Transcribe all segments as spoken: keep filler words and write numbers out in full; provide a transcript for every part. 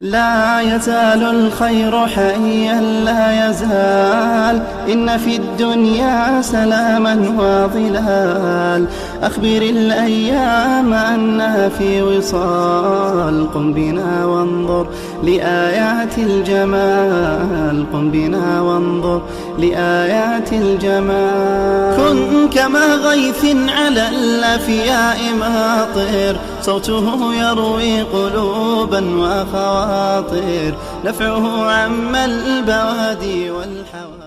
لا يزال الخير حيا لا يزال، إن في الدنيا سلاما وظلال. أخبر الأيام أنها في وصال، قم بنا وانظر لآيات الجمال، قم بنا وانظر لآيات الجمال. كن كما غيث على الأفياء ماطر، صوته يروي قلوبا وخواطر، نفعه عم البوادي والحواضر.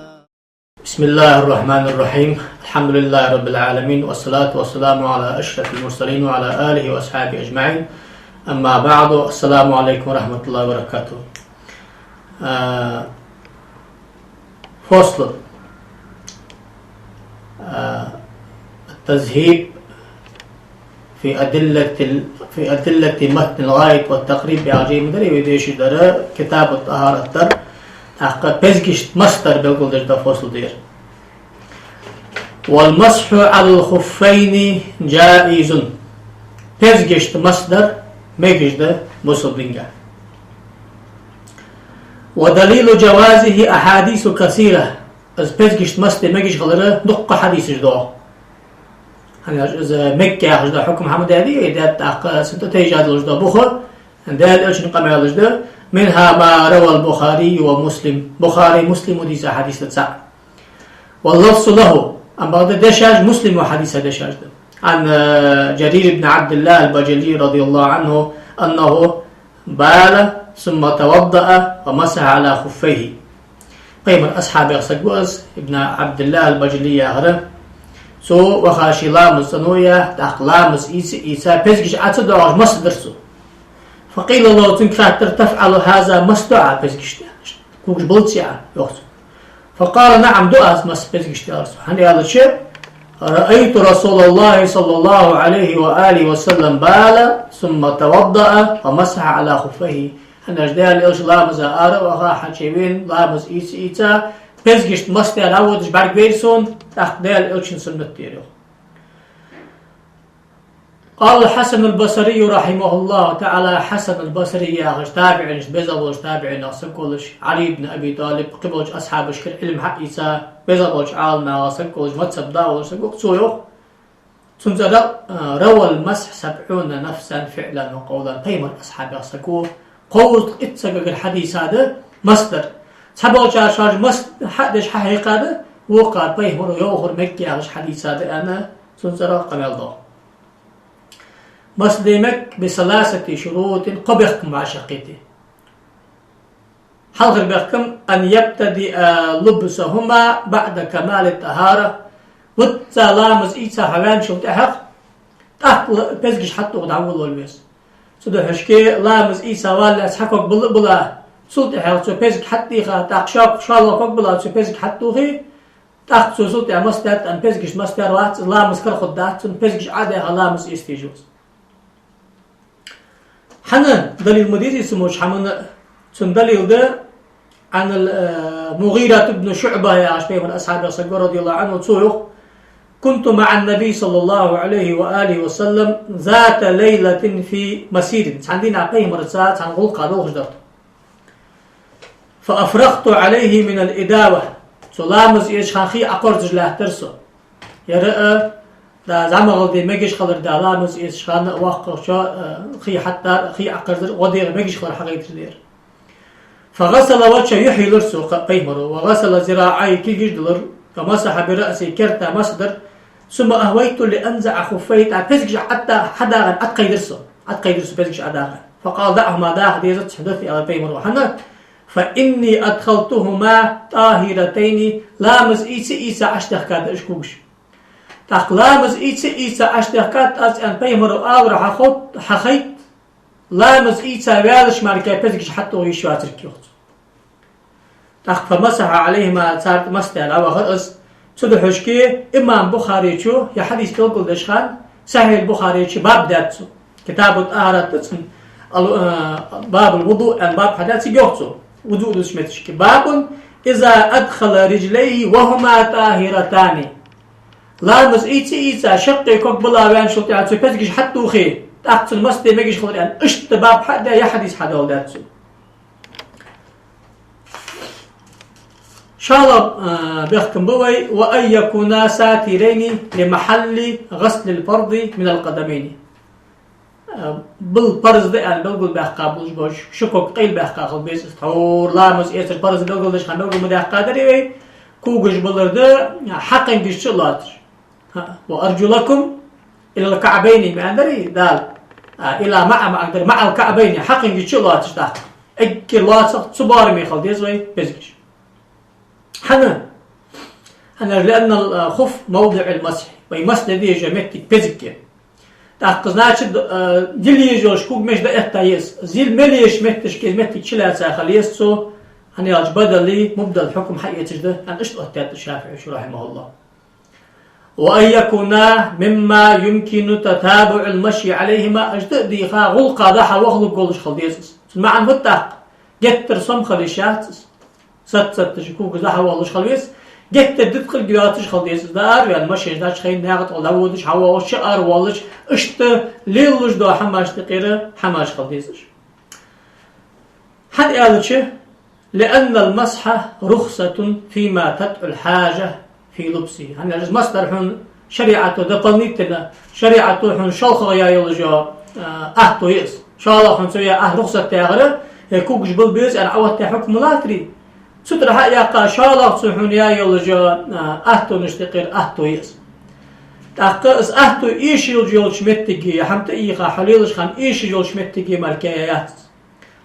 بسم الله الرحمن الرحيم. الحمد لله رب العالمين، والصلاة والسلام على أشرف المرسلين وعلى آله وأصحابه أجمعين. أما بعد، السلام عليكم ورحمة الله وبركاته. А, فصل. А, التذهيب في أدلة ال-، في أدلة متن الغاية والتقريب яхача жайна тӀара вай дешаш дар, كتاب الطهارة тӀара, тӀаккха пезигашта масхь дар белгалдеш да фасл да ер. والمسح على الخفين جائز. Пезигашта масхь дар мегаш да бусалба динга. ودليل جوازه أحاديث كثيرة. Из пезигашта масхь де мегаш хилара дукха хьадисаш да. ХӀана аьлча из мег яхаш да хьукам хӀама даьдий, э, даьд тӀаккха синтӀа тайжа долаш да бух, Даьла Элчан къамаьлаш да, منها ما رواه البخاري ومسلم. Бухаре, Муслимо дийца хьадис да цаӀ. واللفظ له, амма бакъда дешаш Муслимо хьадиса дешаш да. عن, э, جرير بن عبد الله البجلي رضي الله عنه أنه بال ثم توضأ ومسح على خفيه. Пайхамара асхьабех саг ва из, Ибн Ӏабдиллахь аль-Баджали яхар. Цо ваха ший ламаз цӀано а яь, тӀаккха ламаз ийца, ийца, пезигаш Ӏо ца доагӀаш масхь дир цо. فقيل له, цунга хаьттар: تفعل هذا, масхь ду Ӏа пезигашта? Когаш баллаций Ӏа, йоах цо. فقال: نعم, ду аз масхь пезигашта, аьлар цо. ХӀана аьлча, رأيت رسول الله صلى الله عليه وآله وسلم بال ثم توضأ ومسح على خفيه. ХӀана аьлча Даьла Элча ламаза ара а ваха, хьачувена, ламаз ийца, ийца, пезигашта масхь даь дӀаводаш бӀаргавайра сона, тӀаккха Даьла Элчан суннат да ер, йоах. قال الحسن البصري رحمه الله تعالى, Хьасан аль-Басри яхаш табиӀинашта беза волаш, табиӀинех саг волаш, Ӏали ибн Аби ТӀалиб, кхыболча асхьабашкара Ӏилма хьаийца беза волаш, Ӏаламнахах саг волаш, мазхӀаб да волаш саг ва-кх цо, йоах. Цун цӀерагӀа, а, روى المسح سبعون نفسا فعلا وقولا. Пайхамара асхьабех саг ва, кховзткъеи итт сагагара хьадийца да масхь дар. Цхьаболчар шоаш масхь хьа а деш хьахьекха да, вокхар пайхамара йоахар мег яхаш хьадийца да аьнна, цун цӀерагӀа къамаьл да. Масхь де мег بثلاثة شروط, кхо бехкам вӀашагӀкхийтте. Хьалхара бехкам: أن يبتدئ لبسهما بعد كمال الطهارة. Вутта ламаз ийца хьаваьнначул тӀехьагӀа тӀаккха пезигаш хьатӀатоха дӀаволавала веза. Цудухьа шке ламаз ийца валлалца цхьа ког бала а бала, цул тӀехьагӀа цо пезиг хьатӀадийха, тӀаккха шо-, шоллагӀа ког баллалца цо пезиг хьатӀатохе, тӀаккха цо цул тӀехьагӀа масхь даьд, тӀаккха пезигашта масхь даьр вац, ламаз карахургдац цун, пезигаш Ӏо а даьха ламаз эца дезаш ва из. ХӀана далил ма дезий цу моча хӀаман? Цун далил да, عن ال-, э, المغيرة بن شعبة яхаш пайхамара асхьабех саг ва, رضي الله عنه, цо йоах: كنت مع النبي صلى الله عليه وآله وسلم ذات ليلة في مسير. Цхьан дийнахьа пайхамарца цхьан гӀулакха долхаш дар тхо. فأفرغت عليه من الإداوة. Цо ламаз эцача хана хий Ӏокхорзаш лаьттар со. Ер а, да, зӀамагӀа де мегаш хилар, да, ламаз эцача хана воккхагӀчо, а, хий хьатӀадар, хий Ӏокхарзар, гӀо дегӀа мегаш хилар хьагойтар да ер. فغسل وجهه, юхь йиллар цо, кхы а пайхамара, وغسل ذراعيه, кулгаш диллар, ومسح برأسه, керта масхь дар, ثم أهويت لأنزع خفيه, тӀаккха пезигаш Ӏо-, хьадагӀа, Ӏокхайдар со, Ӏокхайдар со пезигаш ӀодагӀа. فقال: دعهما, даха дезац, хьадота, аьлар пайхамара. ХӀана? فإني أدخلتهما طاهرتين, ламаз ийца, ийца Ӏочудехка да уж когаш. ТӀаккха ламаз ийца, ийца Ӏочудехкад аз, аьнна, пайхамара аларах хьахо-, хьахайт, ламаз ийца ваьлча мара пезигаш хьатӀатоха йиш яцар-кх, йоах цо. ТӀаккха فمسح عليهما, цар тӀа масхь даь дӀавахар из. Цудухьа шке имам Бухаречо ер хьадис белгалдеш хана, Сахьихь аль-Бухаре чу баб даьд цо. كتاب الطهارة да цун, ал-, а, باب الوضوء аьнна баб хьадаь, цига йоах цо, вузу дувцача метте: باب إذا أدخل رجليه وهما طاهرتان. Ламаз ийца, ийца, шаккхе ког бала ваьнначул тӀехьагӀа цо пезигаш хьатӀатохе, тӀаккха цун масхь де мегаш хилар, аьнна, иштта баб хьа а даь, ер хьадис хьадоаладаьд цо. ШоллагӀа, а, бехкам ба вай: «وأن يكونا ساترين لمحل غسل الفرض من القدمين». А, бул парз да аьнна белгалбаьккха болаш бола ши ког къайлабаьккха хила беза. Тхьовра ламаз эцар парз белгалдеш хьа белгал ма даьккхадарий вай, когаш балар да хьакхангашта чу а лоацаш. ХӀа, «وأرجلكم إلى الكعبين» ма аьннадарий Дала. А, «إلى مع» ма аьннадар, «مع الكعبين», хьакхангашта чу а лоацаш тӀаккха. Эггара лоацагӀа цу боараме хила деза вай пезигаш. ХӀана? ХӀана аьлча, «لأن الخف موضع المسح». Вай масх де дезаш йола моттиг пезиг я. ТӀаккха, значит, а, дилла езаш йолча когамеша дӀаэтта еза. Зил мел езача метташка из моттиг чулаьца хила еза цо, хӀана аьлча бадали мубдал хьукам хьаэцаш да, аьнна, иштта оттадаьд ШафиӀийс, رحمه الله. «وأن يكونا مما يمكن تتابع المشي عليهما», уж тӀа а дийха, гӀулакха дӀа-хьа вахалургволаш хила деза из. Цун маӀан фуд тӀаккха? Геттара сом хила йиш яц из. Сатт-сатташ когаш дӀа-хьа вахалуш хила веза. Геттара диткъилг йоацаш хила деза из. ДӀаараваьнна, машен чу дӀачухайна, наькъа тӀа дӀаводаш, хьавоагӀаш, чу аравоалаш, иштта лелалуш дола хӀамаш тӀакхера хӀамаш хила деза уж. ХӀана аьлча, «لأن المسح رخصة فيما تدعو الحاجة في لبسه». ХӀана аьлча масх дар хьона шариӀато дополнительно, шариӀато хьона шолхагӀа яь йолаш йола, а, аьттув я из. ШоллагӀа хьона цо яь аьттув рухсат яхар, е когаш бала беза аьнна Ӏооттаяь хьукам ма латарий. Цу тӀара хьаяьккха, шоллагӀа цо хьона яь йолаш йола, а, аьттонаш тӀакхера аьттув я из. ТӀаккха из аьттув эшаш йолча моттиге, е хӀама тӀаийха хьо лелаш хана эшаш йолча моттиге мара яц из.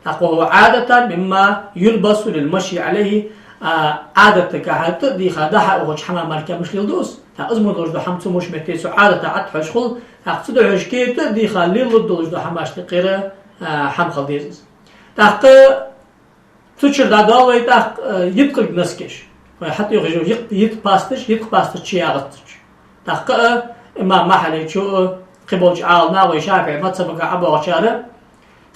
ТӀаккха «وهو عادة مما يلبس للمشي عليه», а, Ӏадатагахьа тӀа а дийха дӀа-хьа ухача хӀаман мара мишта леладу из. ТӀаккха из мо долаш дола хӀама цу муш метте цу Ӏадата Ӏат хьожаш хул. ТӀаккха цу духьашка тӀа а дийха лелалургдолаш дола хӀамаш тӀакхера, а, хӀама хила деза из. ТӀаккха цу чура дӀадоал вай тӀаккха, а, йиткъилг носкеш. Вай хьатӀехьа йола йиткъ-, йиткъа пасташ, йиткъа пасташ чу ягӀац цу чу. ТӀаккха а имам Махьалличо а, кхыболча Ӏаламнаха, вай ШафиӀий мазхӀабагахьа ӀобоагӀачар,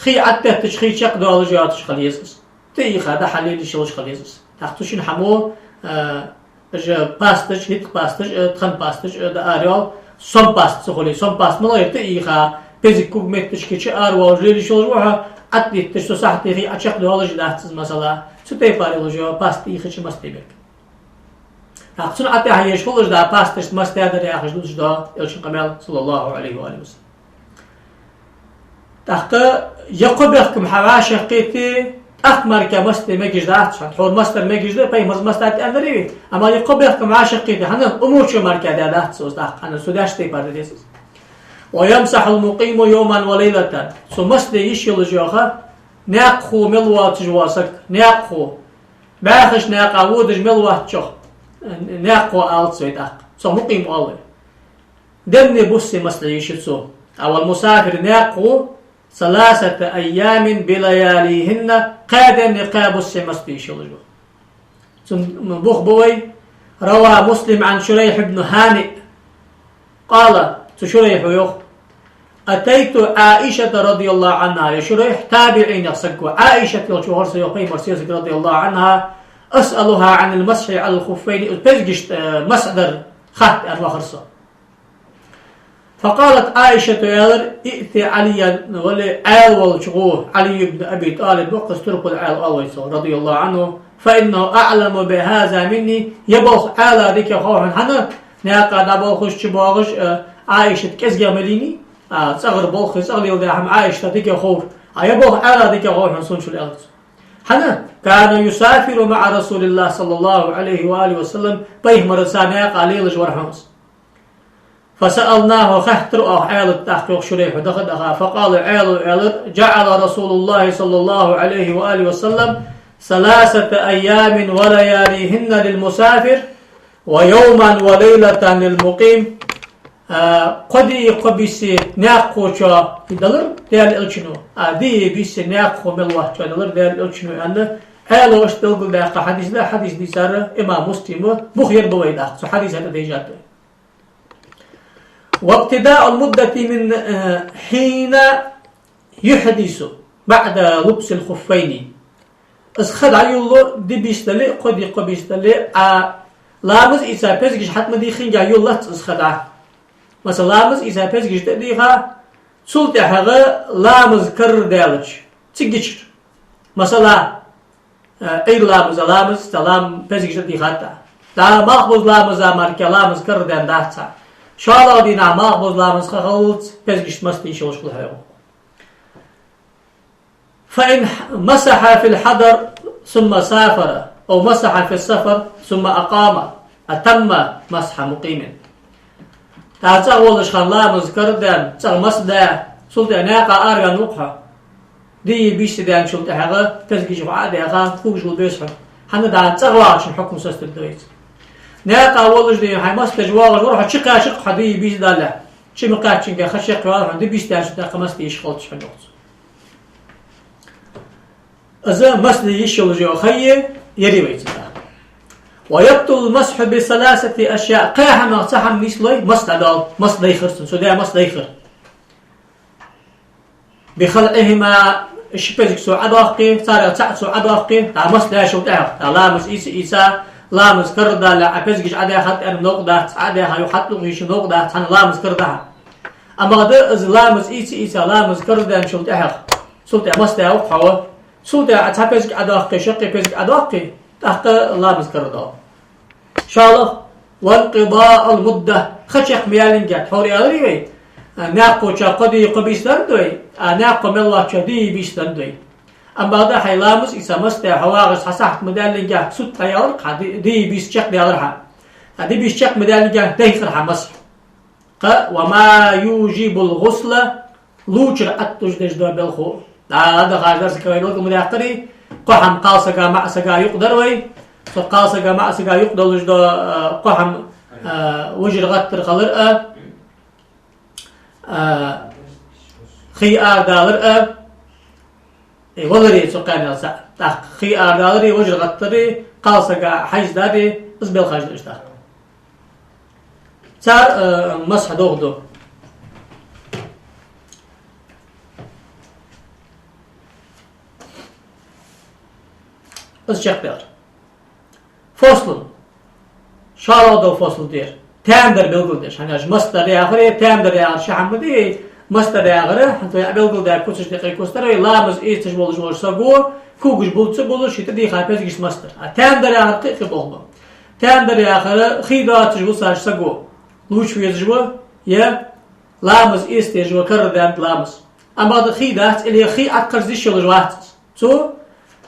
хий Ӏотеттача хий чакхдоалаш йоацаш хила еза из. ТӀаийха дӀа-хьа лела йиш йолаш хила еза из. ТӀаккха цу шин хӀамо, а, уж пасташ, йиткъа пасташ а, тхан пасташ а дӀааравоал, сом паст ца хуле, сом паст малагӀа я, тӀаийха пезиг кога метташка чу аравоалаш лела йиш йолаш ва хьо, Ӏотетташ цу сахьате хий Ӏочакхдоалаш дац из, масала. Цу тайпара йолаш йола паст тӀаийхача масх де мег. ТӀаккха цунна тӀехьа еш хулаш да пасташца масх даьдар яхаш дувцаш да Элчан къамаьл, صلى الله عليه وآله وسلم. ТӀаккха е кхо бехкам хьа вӀашагӀкхийтте, тӀаккха мара масх де мегаш дац хьона. Тхьовра масх дар мегаш да, пайхамарас масх даьд аьннадарий вай. Амма е кхо бехкам вӀашагӀкхийтте, хӀана, умучо мара даь дац цо из тӀаккха, хӀана, цо даьча тайпара де деза из. «ويمسح المقيم يوما وليلة». Цо масх де йиш йолаш йола наькъахо мел воацаш вола саг, наькъахо. БӀаьхача наькъа водаш мел воацачох наькъахо оал вай тӀаккха. Цох мукъим оал вай. Денна, буссе масх де йиш я цо. А «والمسافر», наькъахо, «ثلاثة أيام بلياليهن», кхаь денна, кхаь буссе масх де йиш йолаш ва. Цун бух ба вай: «روى مسلم عن شريح بن هانئ». قال, цу Шурайхо йоах: «أتيت عائشة رضي الله عنها», е Шурайх табиӀинех саг ва, Ӏаишат йолча вахар со, йоах, пайхамара сесаг, رضي الله عنها, «أسألها عن المسح على الخفين», пезигашта, э, масх дар хатта аьнна вахар со. «فقالت عائشة», аьлар: «ائت عليا», вале, Ӏаьла волча гӀо, Ӏали ибн Аби ТӀалиб ва-кх из, турпал Ӏаьла оал вай цох, رضي الله عنه, «فإنه أعلم بهذا مني», е болх Ӏаьлага дикагӀа хов хьона, хӀана, наькъа дӀаболхаш, чубоагӀаш, э, Ӏаишат кӀезигагӀа мел йий, а, цӀагӀара болх, цӀагӀа леладаь хӀама Ӏаишата дикагӀа ховра. А е болх Ӏаьлага дикагӀа хов хьона сона, аьлар цо. ХӀана? «كان يسافر مع رسول الله صلى الله عليه وآله وسلم», пайхамарца наькъа лелаш вар хьона из. «فسألناه», хаьттар оаха Ӏаьлага тӀаккха, йоах Шурайхо, даха-даха. «فقال», Ӏаьлас аьлар: «جعل رسول الله صلى الله عليه وآله وسلم ثلاثة أيام ولياليهن للمسافر ويوما وليلة للمقيم». А, кхо ди, кхо бийса наькъахочоа далар Даьла Элчано, а, ди, бийса наькъахо мел воацачоа далар Даьла Элчано, аьнна, Ӏаьлас иштта белгалдаьккха хьадис да, хьадис дийцар имам Муслима, бух ер ба вай тӀаккха, цу хьадиса тӀа дийшад вай. «وابتداء المدة من، э، حين يحدث بعد لبس الخفين». Из ха дӀайолалу ди-бийса дале а, кхо ди-кхо бийса дале а, Ӏа ламаз ийца пезигаш хьатӀа ма дийххинге йолалац из ха дӀа. Масала, ламаз ийца пезигаш тӀа а дийха, цул тӀехьагӀа ламаз карара даьлча, цигачара. Масала, Э, Ӏуйра ламаза ламаз, цу лам-, пезигаш а дийхад. ДӀа малхбуза ламаза мара ламаз карардаьнна дац цхьа. ШоллагӀа дийнахьа малхбуза ламаз ха хиллалца пезигаш массайолаш хул хьона. فإن مسح في الحضر ثم سافر، أو مسح في السفر ثم أقام، أتم مسح مقيم. ТӀаккха цӀагӀа волаш хана ламаз карардаьнна, цӀагӀа масхь даь, цул тӀехьа наькъа араваьнна ва-кх хьо. Дийя бийса даьнначул тӀехьагӀа пезигаш хьо а даьха, когаш гул беза хьона. ХӀана аьлча цӀагӀа вагӀачун хьукам соцаду вай из. Наькъа волаш дийя хьай масхь деш воагӀаш вар хьо, чукхаьчар-кх хьо дийя бийса далехь. Чу ма кхаьччинге ха чакхйоал хьона, дийя бийса даьнначул тӀехьагӀа масхь де йиш хилац хьона, йоах цо. Из масхь де йиш йолаш йола ха я ер вай цу тӀа. ويبطل المسح بثلاثة أشياء. Кхаь хӀамах цхьа хӀама нийслой масхь дӀадоал, масхь дайхар цун, цо даь масхь дайхар. بخلعهما, ши пезиг цо Ӏодоаккхе, царех цаӀ цо Ӏодоаккхе, дӀа масхь даьчул тӀехьагӀа, дӀа ламаз ийца, ийца, ламаз карардалалехь Ӏа пезигаш Ӏодаьхад аьнна новкъа дац, Ӏа а даьха, юха хьатӀалуш йиш йолаш новкъа дац, цхьана ламаз карардаь хьа. Амма дӀа из ламаз ийца, ийца, ламаз карардаьнначул тӀехьагӀа, цул тӀехьа масхь даь ва-кх хьо, цул тӀехьа Ӏа цхьа пезиг Ӏодоаккхе, шаккхе пезиг Ӏодоаккхе, тӀаккха ламаз карардоал. ШоллагӀа, وانقضاء المدة, ха чакх ма яьллинге, тхьовра аьлар вай, наькъа чу кхо дийя кхо бийса даргда вай, а наькъа мел лоацача дийя бийса даргда вай. Амма бакъда хьай ламаз ийца масхь даь хьо вагӀаш цхьа сахьат ма даьллинге, сутта дӀаялар-кх хьа, ди-, дийя бийса чакхдаьлар хьа. А дийя бийса чакх ма даьллинге, дайхар хьа масхь. Кхы, وما يوجب الغسل, лувчар Ӏаттуш деш дола белхо. ДӀа а дахаш дар сага вай белгал ма даьккхарий, кхо хӀама кхалсага, маӀасага юкъе дар вай. Цу кхалсага, маӀасага юкъе долаш дола, а, кхо хӀама, а, вижар гӀаттар хилар а, а, хий арадалар а, э, валаре цу кхаьннел цаӀ. ТӀаккха хий арадалари, вижар гӀаттари, кхалсага хьайздари, из белхаш да уж тӀаккха. Цар, э, масхь дохаду. Из чакхдаьлар. فصل. ШоллагӀа дола фасл да ер. Таьмадар белгалдеш. ХӀана аьлча масхь дар яхар, таьмадар яхар ши хӀама да, масхь дар яхар, хӀанз вай белгалдаь куцаш тӀа кхы куц дар вай, ламаз эцаш волаш вола саго, когаш бул ца булаш, ший тӀадийха пезигашца масхь дар. А таьмадар яхар кхы а кхы болх ба. Таьмадар яхар хий доацаш висача саго лувча везаш ва, е ламаз эца дезаш ва, карардаьннад ламаз. Амма бакъда хий дац, или хий Ӏоткъарза йиш йолаш вац из. Цо,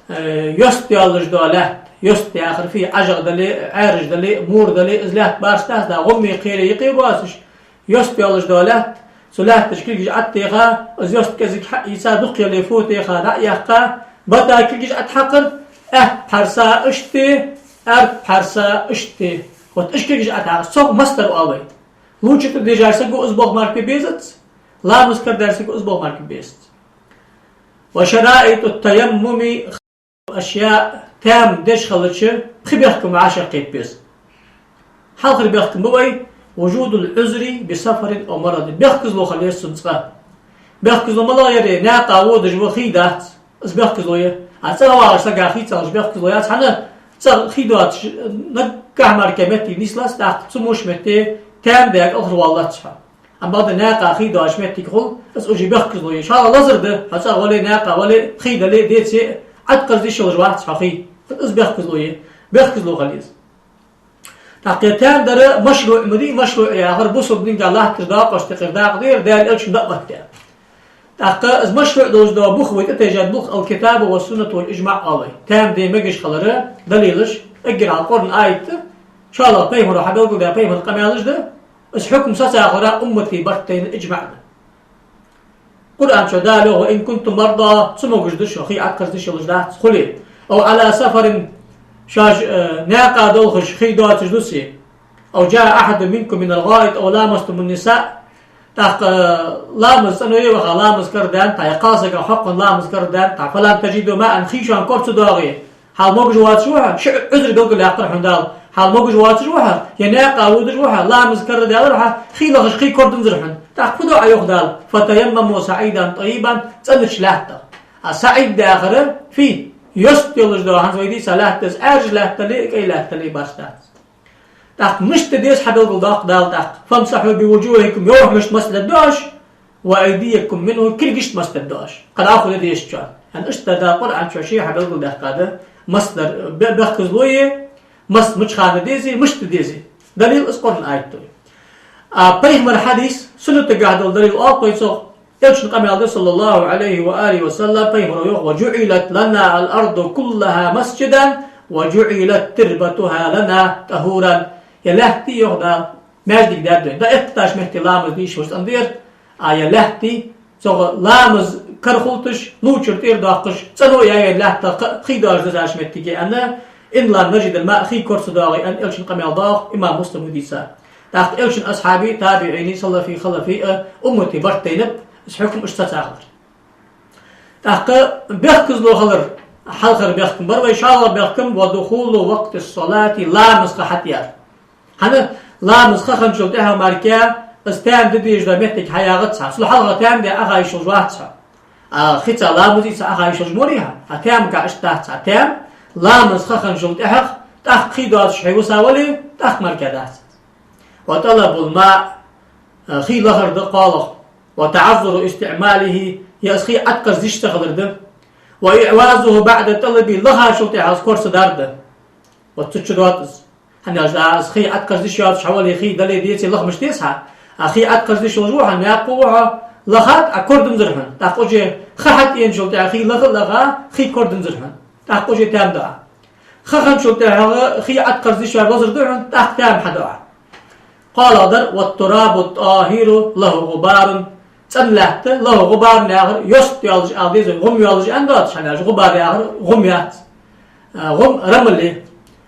э, йост йоаллаш дола лаьтта, йост яхар фу я, Ӏажагӏа дале, Ӏаьржа дале, мур дале, из лаьтта барш дац, дӀа гӀумме, кхере юкъе боацаш, йост йоаллаш дола лаьтта, цу лаьттача кулгаш Ӏотеха, из йост кӀезига хьаийца, дукха яле фу теха, дӀа а яьккха, бата кулгаш Ӏотхьакхар, аьтта пхьарса иштта, аьрда пхьарса иштта. Вот иштта кулгаш Ӏотхьакхаш, цох масхь дар оал вай. Лувча тӀадежача саго из болх мара бе безац, ламаз карардаьча саго из болх мара бе безац. وشرائط التيمم أشياء, таьмам деш хилча, пхи бехкам вӀашагӀкхета беза. Хьалхара бехкам ба вай: وجود العذر بسفر أو مرض. Бехказло хила еза цун цкъа. Бехказло малагӀа я ер? Наькъа водаш ва, хий дац. Из бехказло я. А цӀагӀа вагӀаш сага хий ца хилча бехказло яц, хӀана, цӀагӀа хий доацаш, наггахьа мара метте нийслац, тӀаккха цу муш метте таьмам даьга алхара валлац хьо. Амма бакъда наькъа хий доацаш моттиг хул, из уже бехказло я. ШоллагӀа лазар да, хьо цӀагӀа вале, наькъа вале, хий дале, деце, Ӏоткъарза йиш йолаш вац хьо хий. Из бехказло я, бехказло хила еза. ТӀаккха таьмам дар машруӀ ма дий, машруӀ яхар бусалба динга латташ доакъошта юкъера дакъа да ер, Даьла Элчано дӀаоттадаь. ТӀаккха из машруӀ долаш дола бух вай тӀатайжа болх الكتاب والسنة والإجماع оал вай. Таьмам де мегаш хилара далилаш, эггара хьалха Къуръан аят да, шоллагӀа пайхамаро хьабелгалдаь пайхамара къамаьлаш да, из хьукам соцаяхара уммата барт тайна иджмаӀ да. Къуръан чу Дала йоах: وإن كنتم مرضى, цамогаш да шо, хий Ӏоткъарза йиш йолаш дац, хуле, أو على سفر, шоаш, э, наькъа долхаш хий доацаш да шо, أو جاء أحد منكم من الغائط أو لامستم النساء, тӀаккха, э, ламаз, цӀенош ваха, ламаз карардаьннад, е кхалсага хьокхунна ламаз карардаьннад, فلم تجدوا ماء, хий шоана кора ца доагӀе, хьал могаш воацаш ва хьо, ши Ӏузар белгалъяьккхар хьона Дала. Хьал могаш воацаш ва хьо, е наькъа водаш ва хьо, ламаз карардаьлар хьа, хий лахаш хий корадензар хьона. ТӀаккха фу ду Ӏа, йоах Дала: فَتَيَمَّمُوا صَعِيدًا طَيِّبًا, цӀенача лаьттах. А саӀид яхар фу я? Йост йолаш дола, хӀанз вай дийца лаьтта да из, Ӏаьржа лаьтта дале, кӀай лаьтта дале, барс дац. ТӀаккха мишта де деза хьабелгалдоаккх Дала тӀаккха: فَامْسَحُوا بِوُجُوهِكُمْ, йовхьамашта масхь дергда оаш, وَأَيْدِيَكُمْ مِنْهُ, кулгашта масхь дергда оаш. Кхы дӀахо де дезача. ХӀана, иштта Дала Къуръан чу ше хьабелгалдаьккхад, Масса дар бе-, бехказло е, масса мича хана дезе, мишта дезе. Далил из Къуръан аят да. А пайхамара хьадис, суннатагахь дола далил оал-кх вай цох, Элчан къамаьл да, صلى الله عليه وآله وسلم, пайхамара йоах: «وجعلت لنا الأرض كلها مسجدا وجعلت تربتها لنا طهورا». Ер лаьтта, йоах Дала, маьждиг даьд вайна. ДӀаэттача метте ламаз деш вай цӀена дар, а ер лаьтта, цох ламаз кара хулийташ, лувчар тӀера доаккхаш, цӀено яь ер лаьтта кхы-, хий доацаш дезача метте, аьнна, «إن لم نجد الماء», хий кора ца доагӀе, аьнна, Элчан къамаьл да, имам Муслима дийца. ТӀаккха Элчан асхьабий, табиӀиний, салафий, халафий а уммата барт тайнаб, из хьукам иштта цаӀ хилар. ТӀаккха бехказло хилар, хьалхара бехкам бар вай, шоллагӀа бехкам: «ودخول وقت الصلاة», ламаза ха хьатӀаяр. ХӀана, ламаза ха хинначул тӀехьагӀа мара из таьма де дезаш дола моттиг хьаягӀац хьа. Цул хьалха таьма де Ӏоха йиш йолаш вац хьо. А хица ламаз ийца Ӏоха йиш йолаш ма варий хьо. А таьмагахь иштта дац хьа. Таьма ламаза ха хинначул тӀехьагӀа, тӀаккха хий доацаш хьо виса вале, тӀаккха мара дац. «وطلب الماء», хий лахар да кхоалагӀа. «وتعذر استعماله», е из хий Ӏоткъарза йиш ца хилар да. «وإعوازه بعد طلبه», лахачул тӀехьагӀа из кора ца дар да. Вот цу чу доагӀа из. ХӀана аьлча, из хий Ӏоткъарза йиш йоацаш хьо вале, хий дале, деце, лаха мишта деза хьа? А хий Ӏоткъарза йиш йолаш ва хьо, наькъа ва хьо, лахад, а кора динзар хьона. ТӀаккха уже ха хьатӀаеначул тӀехьагӀа хий лаха а лаха, хий кора динзар хьона. ТӀаккха уже таьма ду Ӏа. Ха хинначул тӀехьагӀа хий Ӏоткъарза йиш яр лазар да хьона, тӀаккха таьма хьаду Ӏа. КхоалагӀдар: «والتراب الطاهر له غبار». ЦӀена лаьтта, له غبار яхар йост йоаллаш ала деза, гӀум йоаллаш аьнна доацаш, хӀана аьлча гӀубар яхар гӀум яц. А, гӀум рамл я.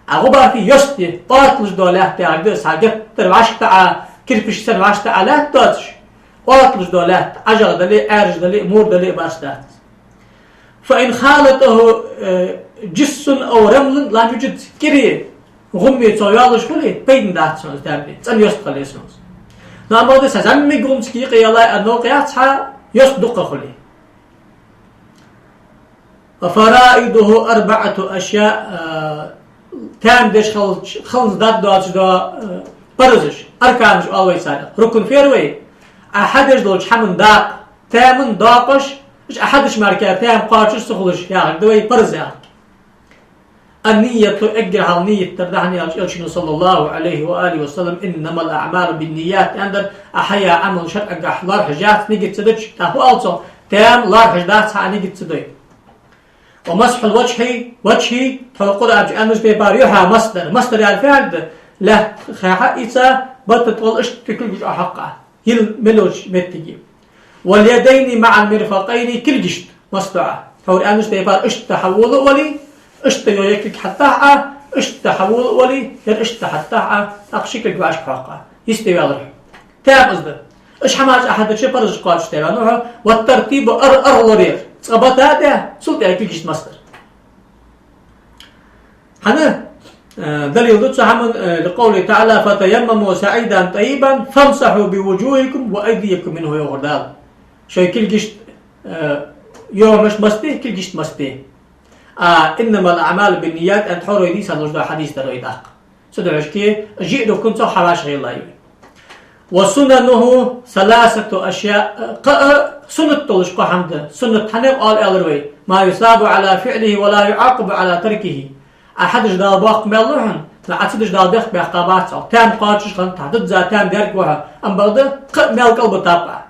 А гӀубар фу йост я, оаталуш дола лаьтта яхар да, цхьа геттара вӀашкатаӀа, кирпиш санна вӀашкатаӀа лаьтта доацаш. Оаталуш дола лаьтта, ӀажагӀа дале, Ӏаьржа дале, мур дале, барс дац. «فإن خالطه جس أو رمل لم يجز». КӀири гӀум цох йоаллаш хуле, пайдана дац цунах, таьма де, цӀена йост хила еза цунах. Но амма да, цхьа зӀамига гӀум цхьа юкъе яллале а, новкъа яц хьа, йост дукха хуле. «وفرائضه أربعة أشياء», а, таьма деш хал-, хӀанз дӀадоацаш дола, а, паразаш, арканаш оал вай царех. Рукн первый, Ӏа хьадеш долча хӀаман дакъа, таьман доакъош, уж Ӏа хьадеш мара таьма кхоачаш ца хулаш, яхар да вай параз яхар. «النية», эггара хьалха ният дар да, хӀана аьлча Элчано, صلى الله عليه وآله وسلم, «إنما الأعمال بالنيات», аьннадар, Ӏа хьаяь Ӏамал шарӀагахь лоархӀаш яц нигат ца дича, тӀаккха фу оал цох, таьма лоархӀаш дац хьа Ӏа нигат ца дой. «ومسح الوجه», ваджхӀи, тхьовра Къуръан чу аьннача тайпара юхьа масхь дар. Масхь дар яхар фу яхилга да? Лаьтта ха хьаийца, бата тӀагӀолла иштта кулгаш Ӏохьакха. Йилла мел йолча моттиге. «واليدين مع المرفقين», кулгашта масхь ду Ӏа. Тхьовра аьннача тайпара иштта хьавола а вале, иштта ер кулг хьатӀахьа, иштта хьавола а вале, ер иштта хьатӀахьа, тӀаккха ши кулг вӀашка хьокха. Йисте ваьлар хьо. Таьма из да. Уж хӀамаш Ӏа хьадича паразаш кхоачаш таьма ваьннав хьо. «والترتيب», ар-, аргӀа лораяр. Цкъа бата а даь, цул тӀехьагӀа кулгашта масхь дар. ХӀана, э, далил да цу хӀаман, э, «لقوله تعالى: فتيمموا صعيدا طيبا فامسحوا بوجوهكم وأيديكم منه», йоах Дала. Шоай кулгашта, э, йоагӀаш масхь де, кулгашта масхь де. А «إنما الأعمال بالنيات» аьнна тхьовра дийца луш да хьадис дар вай тӀаккха. Цудухьа шке жиъ рукн цох хьавӀашагӀъеллай. «وسننه ثلاثة أشياء», кхы а суннат долаш кхо хӀама да. Суннат хӀана оал аьлар вай? «ما يثاب على فعله ولا يعاقب على تركه». Ӏа хьадеш Дала боккха маьл лу хьона, но Ӏа ца деш Дала бехк баьккха бац хьох. Таьма кхоачаш хинна, тхьа дизза таьма дерг ва хьо, амма бакъда кхы а маьл кӀалбитаб Ӏа.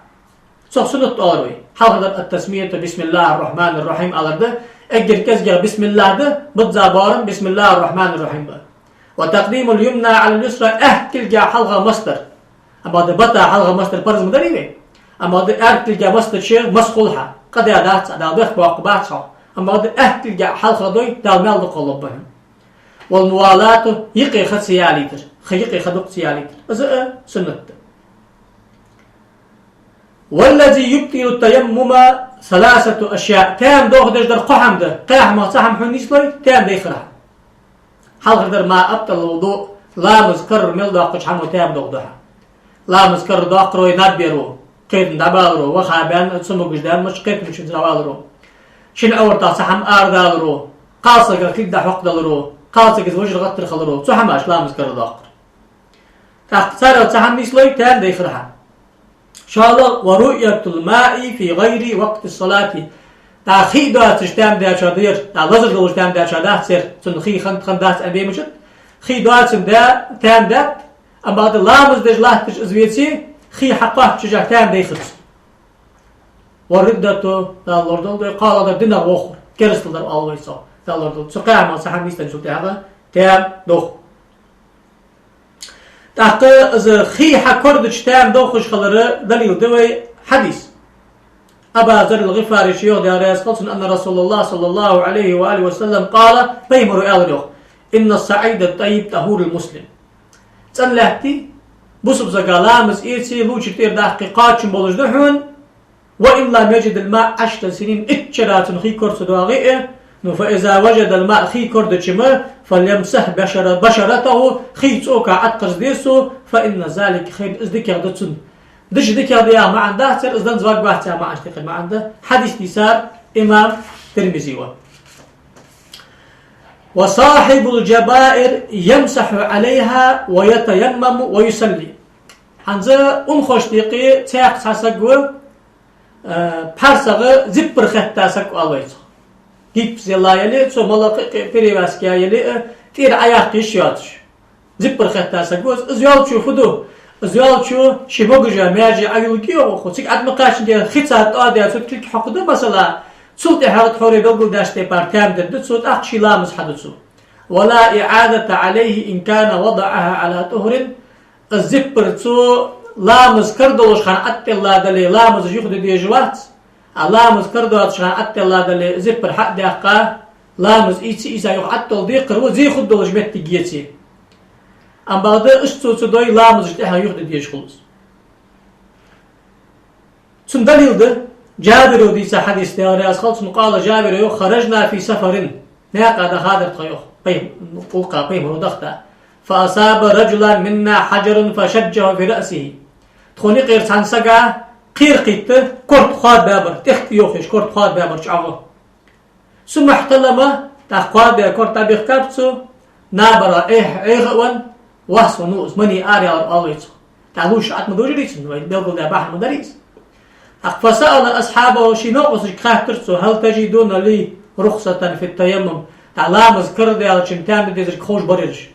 Цох суннат оалар вай. Хьалхардар «التسمية بسم الله الرحمن الرحيم» алар да, эггара кӀезигагӀа «بسم الله» да, бизза боарам «بسم الله الرحمن الرحيم» ба. «وتقديم اليمنى على اليسرى», аьтта кулга хьалха масхь дар. Амма да бата хьалха масхь дар параз ма дарий вай. Амма да аьрда кулга масхь дича масхь хул хьа. Къа даь дац Ӏа, Дала бехк боаккха бац хьох. Амма да аьтта кулга хьалха дой, Дала маьл дукха лургба хьона. «والموالاة», юкъе ха ца ялийтар. Ха юкъе ха дукха ца ялийтар. Из а суннат да. «والذي يبطل التيمم ثلاثة أشياء». Таьма дохадеш дар кхо хӀама да. Кхаь хӀамах цхьа хӀама хьона нийслой, таьма дайхар хьа. Хьалхардар «ما أبطل الوضوء», ламаз карара мел доаккхача хӀамо таьма дохаду хьа. Ламаз карара доаккхаро наб яр ва, кхетам дӀабалар ва, ваха баьнна, цамогаш даьнна, мичча кхетамчунца дӀавалар ва. Шин Ӏовратах цхьа хӀама арадалар ва, кхалсага кулг дӀахьокхадалар ва, кхалсага из вижар гӀаттар хилар ва, цу хӀамаша ламаз карара доаккхар. ТӀаккха царех цхьа хӀама нийслой, таьма дайхар хьа. ШоллагӀа: «ورؤية الماء في غير وقت الصلاة». ТӀаккха хий доацаш таьма даьчоа да ер, тӀаккха лазар долаш таьма даьчоа дац ер, цунна хий хиннад, хиннадац аьнна бе ма дац. Хий доацаш да, таьма даьд, амма бакъда ламаз деш латташ из веце, хий хьакхоаччашехь таьма дайхац. والردة, Дала лорадолда вай, кхоалагӀдар динах вохар, керастал дар оал вай цох, Дала лорадолда. Цу кхаь хӀамах цхьа хӀама нийсденначул тӀехьагӀа таьма дох. ТӀаккха из хий хьакорадича таьма дохаш хилара далил да вай хьадис. Абу Зарр ал-ГӀифаре йоах, Даьла раьза хилва цунна, أن رسول الله صلى الله عليه وآله وسلم قال, пайхамаро аьлар йоах: إن الصعيد الطيب طهور المسلم. ЦӀена лаьтта, бусалба сага ламаз эце, лувча тӀера даккха кхоачам болаш да хьона, وإن لم يجد الماء عشر سنين, итт шера цунна хий кора ца доагӀе а, ну, فإذا وجد الماء, хий корадича-м, فليمسح بشر-, بشرته, хий цӀока Ӏоткъарза деза цо, فإن ذلك خير, из дикагӀа да цунна. Дича дикагӀа да яха маӀан дац ер, из данза варгвац яха маӀан, тӀехьа маӀан да. Хьадис дийцар имам Тирмизи ва. وصاحب الجبائر يمسح عليها ويتيمم ويصلي. ХӀанз унахошта юкъе цхьа саг ва, э, пхьарсагӀа зиппар хетта саг оал вай цох. Гипс елла яле а, цо молла кхы а перевязка яле а, тӀера Ӏояккха йиш йоацаш. Зиппар хетта саг ва из. Из йолчо фу ду? Из йолчо ший могаш йола маьже Ӏойилга йоах, цига Ӏад ма кхаьчнге, хица тӀоадаь цу тӀа кулг хьокхаду, масала, цул тӀехьагӀа тхьовра белгалдаьча тайпара таьма дергда цо, тӀаккха ший ламаз хьаду цо. ولا إعادة عليه إن كان وضعها على طهر. Из зиппар цо ламаз кара долаш хана Ӏоттаделла дале, ламазаш юха де дезаш вац. А ламаз кара доацаш хана Ӏоттаделла дале, зиппар хьа а даьккха, ламаз ийца, ийца юха Ӏоттадала декхар ва, зе хургдолаш моттиг еце. Амма бакъда иштта цо ца дой, ламазаш тӀехьа юха де дезаш хул из. Цун далил да Джабира дийца хьадис, Даьла раьза хилва цунна, قال, Джабира йоах: خرجنا في سفر. Наькъа дахадар тхо йоах, пайх-, гӀулакха, пайхамаро даха. فأصاب رجلا منا حجر فشجه في رأسه. Тхона юкъера цхьан сага кхера кхийтта корта хоадабаьбар, тӀехк йохаш корта хоадабаьбар чӀоагӀа. ثم احتلم, тӀаккха кхоадаь корта дӀабихкаб цо, набара Ӏеха, Ӏеха а венна, вас венна ва из, мани араялар оал вай цох. ТӀаккха лувча Ӏад ма дожарий цунна, вай белгалдаь бахьан ма дарий из. ТӀаккха فسأل أصحابه, ший новкъосташка хаьттар цо: هل تجدون لي رخصة في التيمم؟ ТӀаккха ламаз кара даьлча-м таьма де дезарг ховш бар ераш.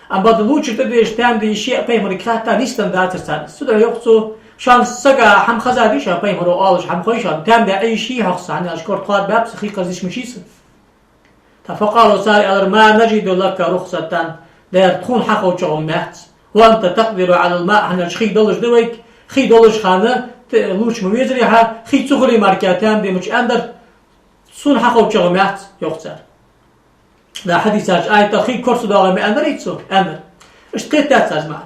Амма бакъда лувчар тӀадежа таьма де йиш я пайхамарга хаьтта нийсденна дацар царна. Цудухьа йоах цо: шоана сага хӀама хезадий шоана, пайхамаро оалаш хӀама хой шоана, таьма де Ӏе йиш йий хьогӀ са, хӀана аьлча корта хоадабаьб са, хий кхарза йиш ма йий са. ТӀаккха فقالوا цар аьлар: ما نجد لك رخصة, дера тхона хьаховчагӀа ма яц. وأنت تقدر على الماء, хӀана аьлча хий долаш да вайга, хий долаш хана, те, лувча ма везарий хьо, хий ца хуле мара таьма де мича аьннадар, сона хьаховчагӀа ма яц, йоах цар. Да, хьадиса чу аята хий кора ца доагӀе ма аьннарий цо, аьннар. Иштта кхетадаьд цар из маӀан.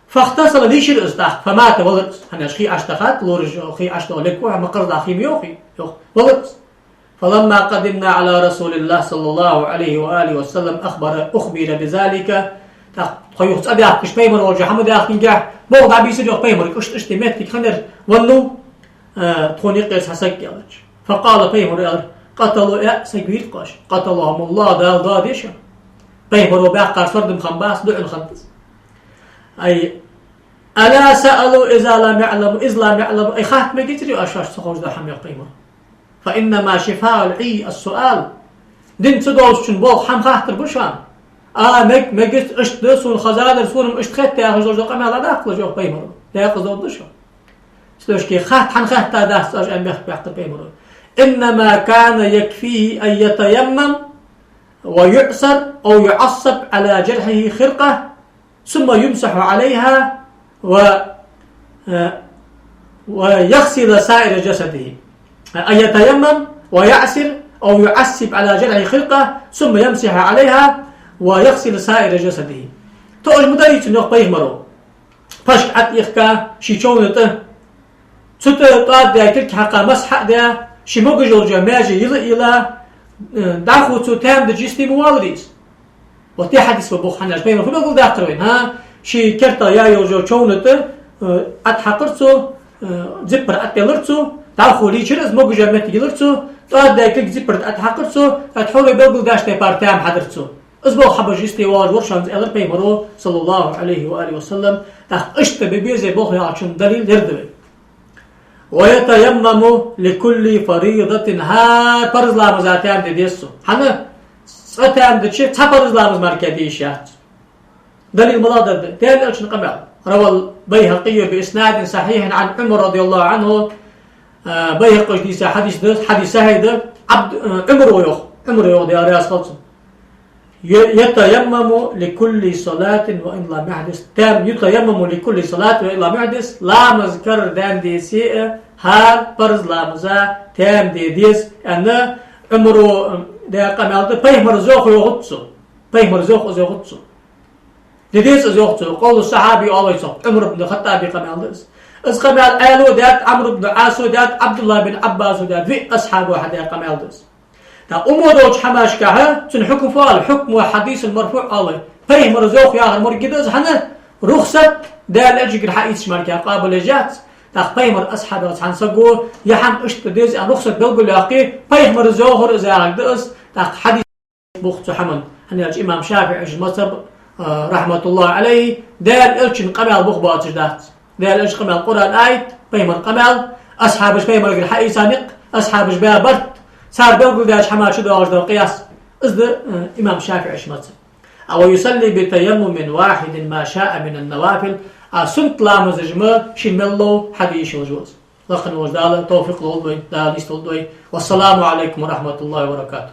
فاغتسل, лийчар из тӀаккха, فمات, валар из. ХӀана аьлча хий Ӏочудахад, лораша хий Ӏочудоха лергва, ма кхарза хий ма йоах, йоах, валар из. فلما قدمنا على رسول الله صلى الله عليه وآله وسلم أخبر، أخبر بذلك. ТӀаккха тхо юха цӀабаьхкача, пайхамар волча хӀама даьхкингехь, болх дӀабийцар йоах пайхамарга, иштта, иштта моттиг хиннаяр веннав, э, тхона юкъера цхьа саг аьлча. فقال, пайхамаро аьлар: قتلوا, э, саг вийрад-кх оаш. قتلهم الله, Дала доаде шо. Пайхамаро баьккхар сардам хиннабац, дуӀа хиннад из. Ай, ألا سألوا إذا لم يعلموا، إذ لم يعلموا, ай, хатта мегацарий оаш, шоашта ца ховш дола хӀама, йоах пайхамаро. فإنما شفاء العي السؤال. Дин ца долчун болх хӀама хаттар ба шоана. А, мег-, мегац, иштта да, сона хезадар, сона-м иштта хетт яхаш долаш дола къамаьл дӀадаккхалаш, йоах пайхамаро. Декъаза долаш да шо. Цудухьа хатта хӀана хаттадац оаш аьнна бехк баьккхар пайхамаро. إنما كان يكفيه أن يتيمم ويعصر أو يعصب على جرحه خرقة ثم يمسح عليها و، ويغسل سائر جسده. أن يتيمم ويعصر أو يعصب على جرحه خرقة ثم يمسح عليها ويغسل سائر جسده. Тоъаш ма дарий цунна, йоах пайхамаро. Пашка Ӏоихка ший човна тӀа, цу тӀа тӀоадаь кулг хьакха, масхь а даь, ший могаш йолча маьже йила а йила, э, дӀахо цо таьма дича йисте ма воаларий из. Вот ер хьадис ва бух, хӀана аьлча пайхамаро фу белгалдаьккхар вайна, хӀа? Ший керта яь йолча човна тӀа, э, Ӏад хьакхар цо, э, зиппар Ӏад делар цо, дӀахо лийчар из, могаш йола моттиг йилар цо, тӀоадаь кулг зиппар тӀа Ӏад хьакхар цо, тӀаккха тхьовра белгалдаьча тайпара таьма хьадар цо. Из болх хьабеш йисте воалаш вар шоана из, аьлар пайхамаро, صلى الله عليه وآله وسلم. ТӀаккха иштта бе безе болх яхачун далил ер да вай. ويتيمم لكل فريضة, хӀара парз ламаза таьма де деза цо. ХӀана? Цкъа таьма дича, цхьа парз ламаз мара де йиш яц. Далил малагӀа да? Даьла Элчан къамаьл. روى البيهقي بإسناد صحيح عن عمر رضي الله عنه. А, Байхьакъе дийца хьадис да, хьадис сахьихь да, Ӏабд-, а, Ӏумара йоах, Ӏумара йоах, Даьла раьза хилва цунна. ي-, يتيمم لكل صلاة وإن لم يحدث. Таьма, يتيمم لكل صلاة وإن لم يحدث. Ламаз карара даьнна деце а, хӀара парз ламаза таьма де деза, аьнна, Ӏумара, м, даь къамаьл да, пайхамара йоах йоахац цо. Пайхамара йоах из йоахац цо. Де деза из йоахац цо. قول الصحابي оал вай цох, Ӏумар ибн Хаттаба къамаьл да из. Из къамаьл Ӏаьлас даьд, Ӏамр ибн Ӏаса даьд, Ӏабдуллахь бин Ӏаббаса даьд, виъ асхьабо хьадаь къамаьл да из. ТӀаккха уммо долча хӀамашкахьа цун хьукм фу оал, حكم الحديث المرفوع оал вай. Пайхамара йоах яхар мургида из, хӀана? Рухсат Даьла Элчагара хьаийцача мара къоабал еш яц. ТӀаккха пайхамара асхьабех цхьан саго, е хӀама иштта деза аьнна рухсат белгалйоаккхе, пайхамара йоахар из яхилга да из, тӀаккха хьадис бух цу хӀаман. ХӀана аьлча имам ШафиӀийс мазхӀаб, а, رحمة الله عليه, Даьла Элчан къамаьл бух боацаш дац. Даьла Элчан къамаьл Къуръан аят, пайхамара къамаьл, асхьабаша пайхамарагара хьаийца никъ, асхьабаша баь барт, цар белгалдаьча хӀаман чу доагӀаш дола къияс. Из да, а, имам ШафиӀийс мазхӀаб. А ويصلي بتيمم واحد ما شاء من النوافل, а суннат ламазаш ма шийна мел лов хьаде йиш йолаш ва из. Лакха волча Дала тавфикъ лолда вайна, Дала нийсдолда вай. والسلام عليكم ورحمة الله وبركاته.